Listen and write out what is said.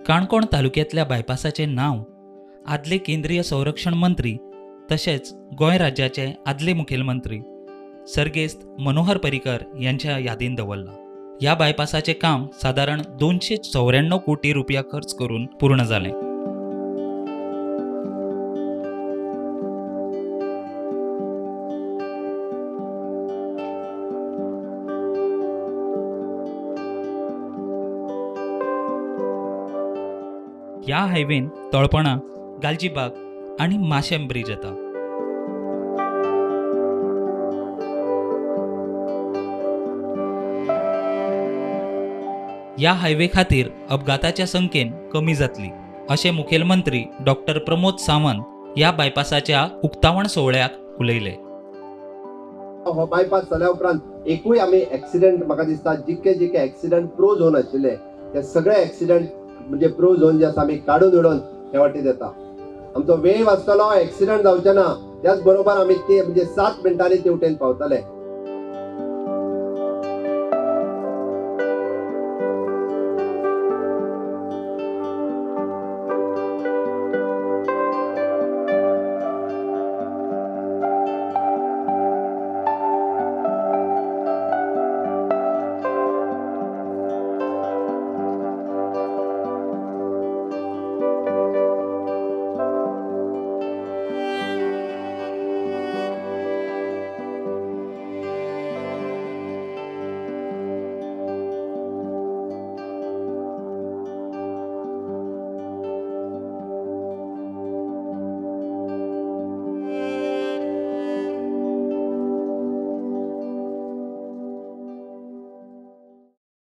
काणकोण तालुक्यांतल्या बायपासाचें नांव आदले केंद्रीय संरक्षण मंत्री तशेंच गोंय राज्याचे आदले मुखेलमंत्री सर्गेस्त मनोहर पर्रीकर यांच्या यादीन दवरलां. ह्या बायपासाचें काम सादारण 294 कोटी रुपया खर्च करून पूर्ण जालें. ह्या हायवेन तळपणा, गालजीबाग आनी माशेम ब्रिज येता. ह्या हायवे खातीर अपघाताच्या संख्येन कमी जातली अशें मुखेलमंत्री डॉक्टर प्रमोद सावंत ह्या बायपासाच्या उक्तावण सोहळ्याक उलयले. हो बायपास जाल्या उपरांत एकूय आमी एक्सिडंट म्हाका दिसता जितके जितके एक्सिडंट प्रो झोन आशिल्ले ते सगळे एक्सिडंट म्हणजे प्रो झोन जे आसा आमी काडून उडोवन हे वाटेन येता. आमचो वेळ वाचतलो, एक्सिडंट जावचे ना, त्याच बरोबर आमी ते म्हणजे 7 मिनटांनी तेवटेन पावतले.